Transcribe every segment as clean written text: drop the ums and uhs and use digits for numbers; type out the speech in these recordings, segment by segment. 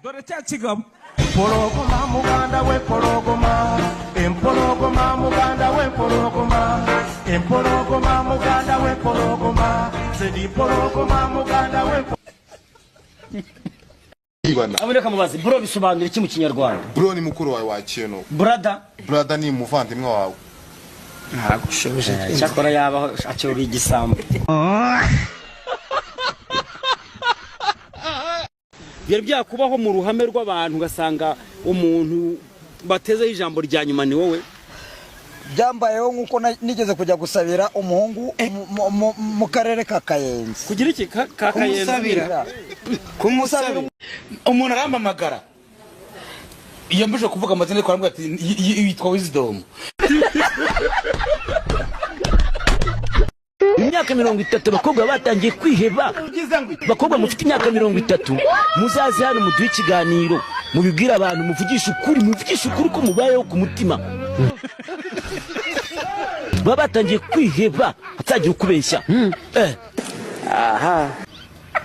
Dore cya kigabo. Empologoma muganda w'empologoma, empologoma muganda w'empologoma, empologoma muganda w'empologoma, zedi empologoma muganda w'empologoma. Aboneka mubaze bro, bisobanura iki mu Kinyarwanda? Bro ni mukuru wawe wa kintu. Brother. Brother ni umuvandimwe wawe. Naragushubije. Cyakora yabaho acyora igisambo. Byari byakubaho mu ruhame rw'abantu ugasanga umuntu batezeho ijambo rya nyuma ni wowe? Byambayeho nk'uko nigeze kujya gusabira umuhungu mu karere ka Kayenzi. Kugira iki ka Kayenzi? Kumusabira. Umuntu arampamagara iyo mbuje kuvuga amazina, ariko arambwira ati yitwa Wisdom. Imyaka 30 abakobwa batangiye kwiheba. Bakobwa mufite imyaka 30, muzaze hano muduhe ikiganiro, mubibwire abantu, muvugishe ukuri, muvugishe ukuri ko mubayeho ku mutima. Baba batangiye kwiheba, hatagira ukubeshya. Aha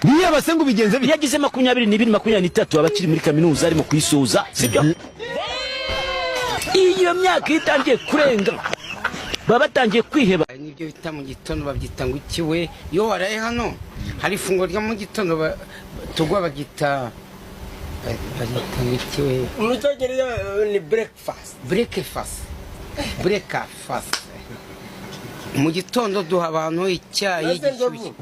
niyo basenga ubigenze. Iyo agize 22, 23, aba akiri muri kaminuza arimo kuyisoza, sibyo? Iyo myaka iyo itangiye kurenga baba batangiye kwiheba. Nibyo bita mu gitondo babyita ngo iki we? Iyo waraye hano hari ifunguro ryo mu gitondo tugwa bagita ngo iki we? Mu Cyongereza ni breakfast. Breakfast, breakfast mu gitondo duha abantu icyayi gishyushye.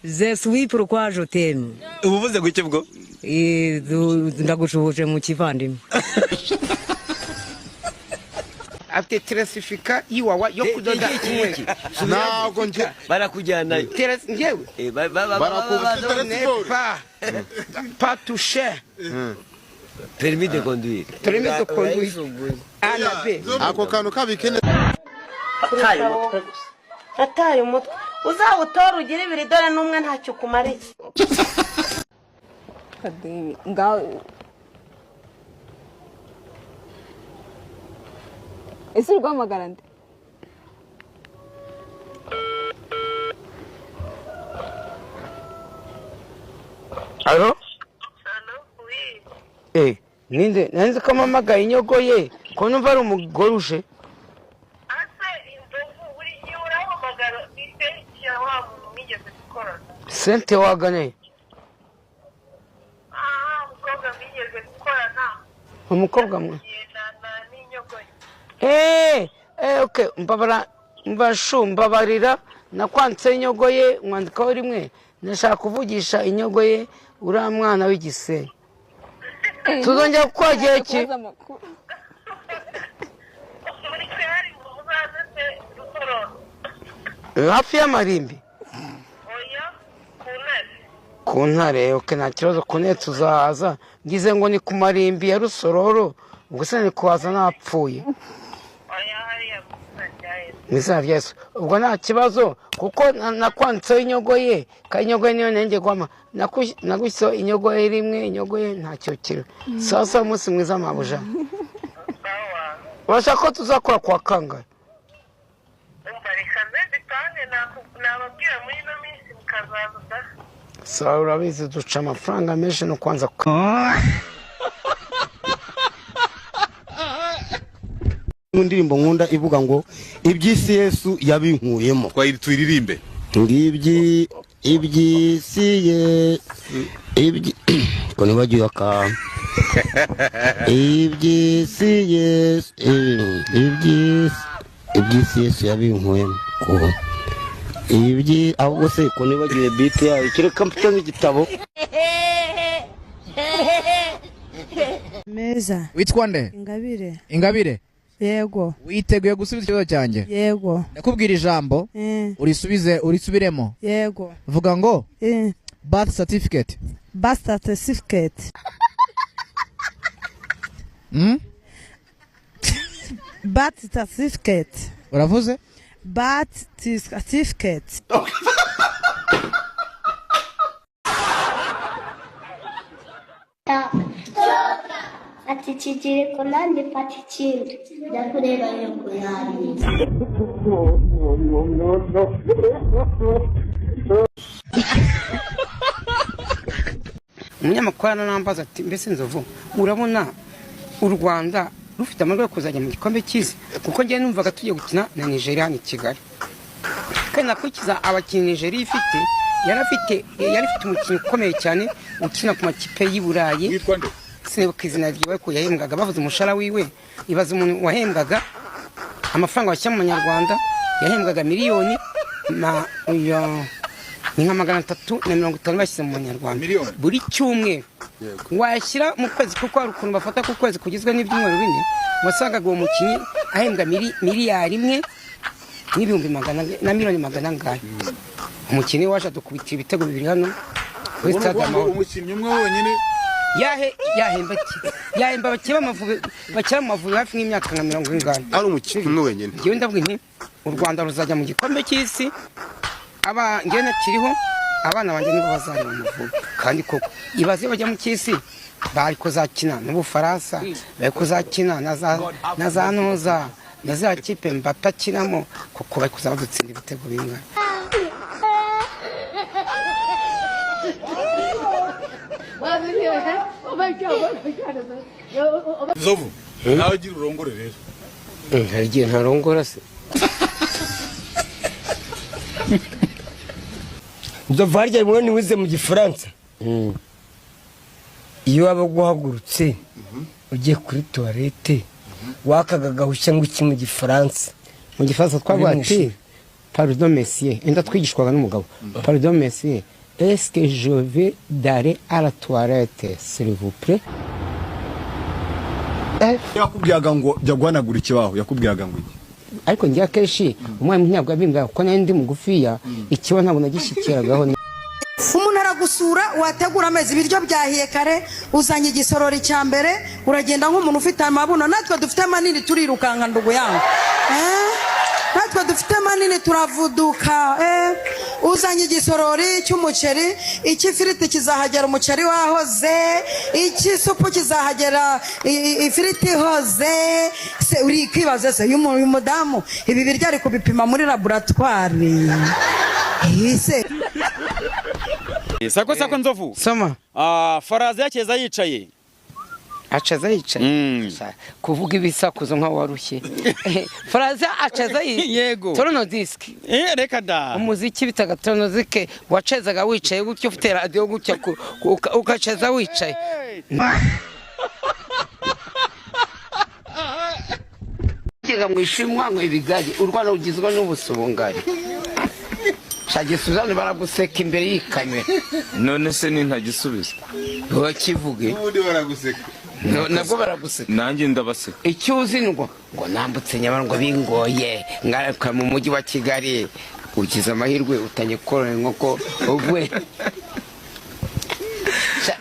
Je suis pourquoi je t'aime. Ubuvuze guke bwo? Ndagushuhuje mu kivandimwe. Afite teresifika y'iwawa yo kudoda inkweto. Ntabwo nge barakujyana. Ngewe Barakujyana. Pas toucher. Permis de conduire. Permis de conduire A na B. Ako kantu kabikene. Ataye umutwe gusa, ataye umutwe. Uzawutora ugire ibiri, dore n'umwe ntacyo ukumariye. Ese uri guhamagara nde? Alo? Ninde? Nanze ko mpamagaye inyogoye, ko numva ari umugore uje. Sente wagane. Umukobwa mwe. Okay, mbabara mbashu mbabarira nakwanditse inyogoye mwandikaho rimwe, nashaka kuvugisha inyogoye uriya mwana w'igisenyi. Tuzongera kukwagera iki? Hafi y'amarimbi? Ku ntare, okay, nta kibazo, ku ntare tuzahaza. Ngize ngo ni ku marimbi ya Rusororo, ubwo se ni kuhaza napfuye. Mu izina rya Yesu. Ubwo nta kibazo kuko nakwanditseho inyogoye, kandi inyogoye niyo nenge guhama. Nagushyizeho inyogoye rimwe, inyogoye ntacyo kiri. Sawa sawa, umunsi mwiza mabuja. Urashaka ko tuzakora kwa kangahe? Sawa, urabizi duca amafaranga menshi no kwanza. Indirimbo nkunda ivuga ngo iby'isi Yesu yabinkuyemo. Tuyiririmbe. Ngibyi iby'isi ye ibyi ko nibagiwe akantu. Iby'isi Yesu iby'isi Yesu yabinkuyemo. Ibyi ahubwo se ko nibagiwe beat yayo, kereka mfite nk'igitabo. Meza. Witwa nde? Ingabire. Ingabire. Yego. Witeguye gusubiza ikibazo cyanjye? Yego. Ndakubwira ijambo urisubize, urisubiremo. Yego. Vuga ngo birth certificate. Birth certificate. Birth certificate. Uravuze? Birth certificate. Fata ikiziriko, nanjye mfata ikindi, njya kureba nyoko yariye. Umunyamakuru aranambaza ati: "Mbese Nzovu, urabona u Rwanda rufite amahirwe yo kuzajya mu gikombe cy'isi?" Kuko njyewe numvaga tugiye gukina na Nigeria hano i Kigali, kandi nakurikiza abakinnyi Nigeria ifite, yari ifite umukinnyi ukomeye cyane ukina ku makipe y'i Burayi. Sinibuka izina ryiwe, ariko yahembwaga, bavuze umushahara wiwe, ibaza umuntu wahembwaga amafaranga bashyira mu manyarwanda, yahembwaga miliyoni na ni nka 350 bashyize mu manyarwanda buri cyumweru, washyira mu kwezi, kuko hari ukuntu bafata ku kwezi kugizwe n'ibyumweru 4, wasangaga uwo mukinnyi ahembwa miliyari 1 n'ibihumbi magana na miliyoni magana angahe. Umukinnyi waje adukubitira ibitego 2 hano kuri Stade Amahoro. Umukinnyi umwe wonyine? Yahe, yahemba iki? Yahemba abakinnyi b'Amavubi bakina mu Mavubi hafi nk'imyaka nka mirongo ingana. Ari umukinnyi umwe wenyine. Njyewe ndavuga nti u Rwanda ruzajya mu gikombe cy'isi, aba njyewe nakiriho, abana banjye nibo bazareba Amavubi. Kandi koko ibaze, bajya mu cy'isi bari kuzakina n'Ubufaransa, bari kuzakina na za ntuza na za kipe Mbappe akinamo, kuko bari kuzaba badutsinda ibitego bingana. Nzovu, nawe ugira urongore rero. Hari igihe ntarongora se? Nzovu, harya rimwe ntiwize mu Gifaransa? Iyo waba guhagurutse ugiye kuri toilette, wakaga agahushya ngo iki mu Gifaransa? Mu Gifaransa twavuga Uri mu ati ishuri. "Pardon monsieur." Enda twigishwaga n'umugabo: "Pardon monsieur, est-ce que je vais d'aller à la toilette, s'il vous plaît?" Yakubwiraga ngo jya guhanagura ikibaho, yakubwiraga ngo iki? Ariko njye akenshi umwarimu ntabwo yabimbwiraga, kuko nari ndi mugufiya, ikibaho ntabwo nagishyikiragaho. Umuntu aragusura, wategura amezi, ibiryo byahiye kare, uzanye igisorori cya mbere, uragenda nk'umuntu ufite amabuno. Natwe dufite manini turirukanka, ndugu yangu. Eh? Natwe dufite manini turavuduka. Eh? Uzanye igisorori cy'umuceri, icy'ifiriti kizahagera umuceri wahoze, icy'isupu kizahagera ifiriti ihoze. Se uri kwibaza se, uyu mudamu ibi biryo ari kubipima muri laboratwari se? Sako sako, Nzovu. Soma. Ah, faraza yakeza yicaye. Acaza yicaye. Kuvuga ibisakuzo nkaho warushye. Faraza acaza yicaye. Yego. Tourne-disque. Eh, reka da. Umuziki bitaga tourne-disque, wacezaga wicaye gutyo, ufite radiyo gutya, ukaceza wicaye. Kiga mu ishuri mwanywa ibigari, u Rwanda rugizwe n'ubusubungari. Shagi Suzanne, baraguseka imbere y'ikamera. None se ni ntagisubiza? Ntibakivuge. Ubundi baraguseka. Nabwo baraguseka. Nanjye ndabaseka. Icyo uzi ngo nambutse Nyabarongo bingoye, ngaruka mu mujyi wa Kigali. Ugize amahirwe utangiye korora inkoko uvuye.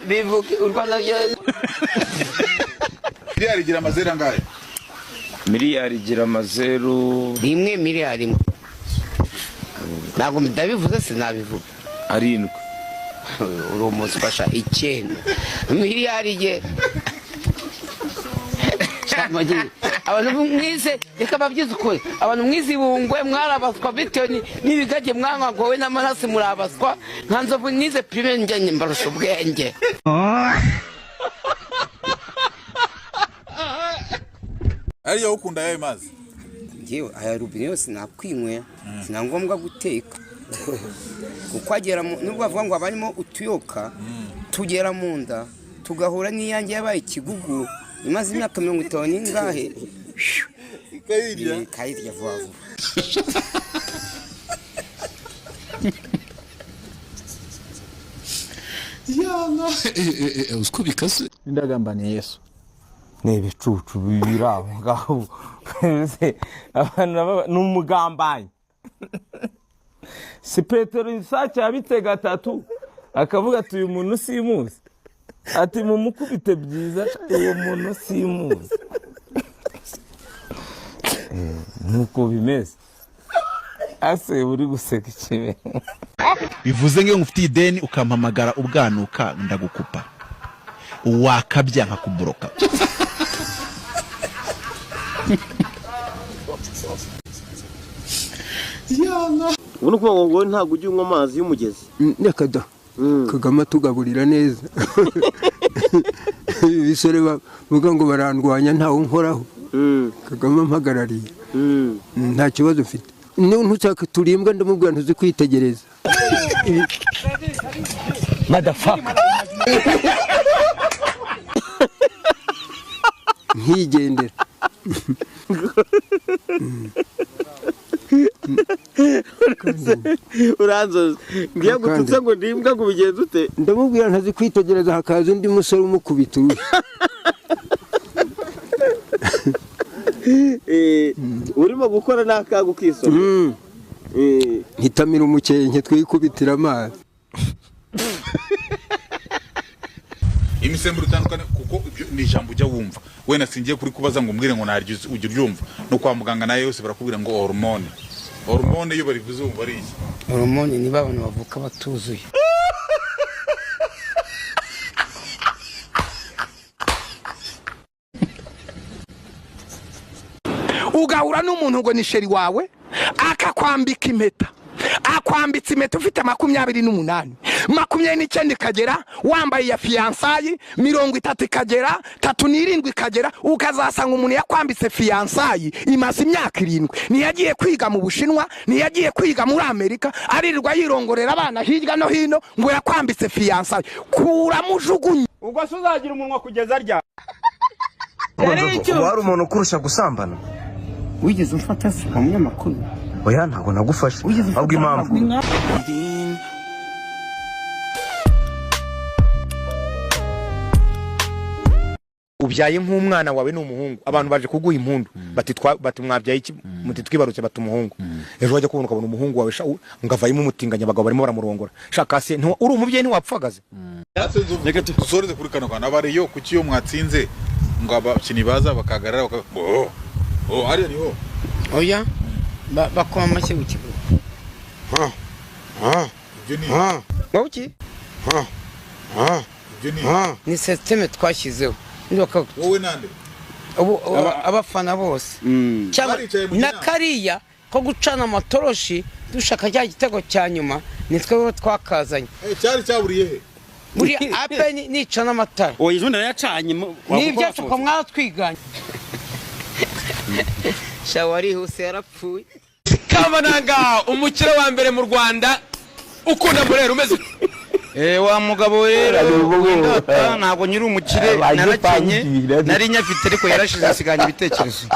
Bivuge u Rwanda. Miliyari igira amazeru angahe? Miliyari igira amazeru 1, miliyari 1. Ntabwo ndabivuze, sinabivuga. 7. Uri umunsi ufasha 9 miliyari ye. Abantu mwize, reka babyize ukuri, abantu mwize ibungwe mwarabaswa bitewe n'ibigage mwanywagowe n'amaraso, murabaswa. Nka Nzovu nize primaire, njye mbarusha ubwenge. Ariyo ukunda ayayo mazi? Njyewe aya rubine yose nakwinywera, sina ngombwa guteka, kuko agera nubwo bavuga ngo haba harimo utuyoka tugera mu nda tugahura n'iyange yabaye ikigugu imaze imyaka 50 n'ingahe, ikayirya vuba vuba. Uziko bikaze. Ndagambaniye Yesu ni ibicucu biri aho ngaho. Abantu ni umugambanyi, si Petero isake yabitega atatu akavuga ati: "Uyu muntu simuzi," ati: "Mumukubite byiza, uwo muntu simuzi." Nuko bimeze, ase uri guseka ikibe? Bivuze ngo iyo ngufitiye ideni ukampamagara ubwanuka, ndagukupa, wakabya nkakublocka. Ubu ni ukuvuga ngo wowe ntabwo ujya unywa amazi y'umugezi. Reka da, Kagame atugaburira neza. Ibisore bavuga ngo barandwanya, ntawe nkoraho. Kagame ampagarariye, nta kibazo mfite. Ntushaka turimbwa, ndamubwira ntuzi kwitegereza. Motherfucker. Nkigendera. Uranzoza ngiye gututse ngo ndimbwa ngo ubigenze ute? Ndamubwira ntazi kwitegereza, hakaza undi musore umukubita urushyi. Urimo gukora n'akaga ukisoma. Ntitamira umukenke twikubitira amazi. Imisemburo itandukanye, kuko ibyo ni ijambo ujya wumva. Wenda singiye kuri kubaza ngo umbwire ngo naryo ujya uryumva. No kwa muganga nayo yose barakubwira ngo hormone. Hormone iyo barivuze wumva ari iki? Hormone niba abantu bavuka batuzuye. Ugahura n'umuntu ngo ni chéri wawe, akakwambika impeta, akwambitse impeta ufite 28, 29 ikagera wambaye iya fiançailles, 30 ikagera, 37 ikagera, ukazasanga umuntu yakwambitse fiançailles imaze imyaka 7. Ntiyagiye kwiga mu Bushinwa, ntiyagiye kwiga muri Amerika, aririrwa yirongorera abana hirya no hino ngo yakwambitse fiançailles. Kuramo ujugunye. Ubwo se uzagira umunwa kugeza rya? Wari umuntu ukurusha gusambana? Wigeze umfata se umunyamakuru? Oya, ntabwo nagufashe, ahubwo impamvu Ubyaye nk'umwana wawe ni umuhungu, abantu baje kuguha impundu, bati bati mwabyaye iki? Muti twibarutse, bati umuhungu. Ejo wajya kubona ukabona umuhungu wawe ngo avayemo umutinganya, abagabo barimo baramurongora. Shaka se uri umubyeyi ntiwapfagaze? Reka dusoreze kuri kano kantu. Abariyo kuki iyo mwatsinze ngo abakinnyi baza bakahagarara baka oh oh, hariya niho? Oya, bakoma amashyi ku kibuga. Ibyo ni Wowe ibyo ni ni système twashyizeho. Wowe nande? Abafana bose cyangwa Baricaye mu na kinama. Kariya ko gucana amatoroshi dushaka cya gitego cya nyuma, ni twebwe twakazanye. Cyari cyaburiye he? Buriya ape nicana amatara. Oya, ejo narayacanye. Ni ibyacu ko mwatwiganye. Sha warihuse yarapfuye. Kamananga, umukire wa mbere mu Rwanda ukunda murera umeze ute? Wa mugabo rero windata, ntabwo nyiri umukire, narakenye, nari nyafite ariko yarashize, nsiganya ibitekerezo.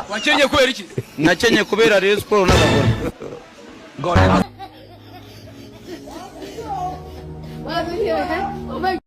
Wakenye kubera iki? Nakenye kubera Rayon Sport n'abagore. Oh my.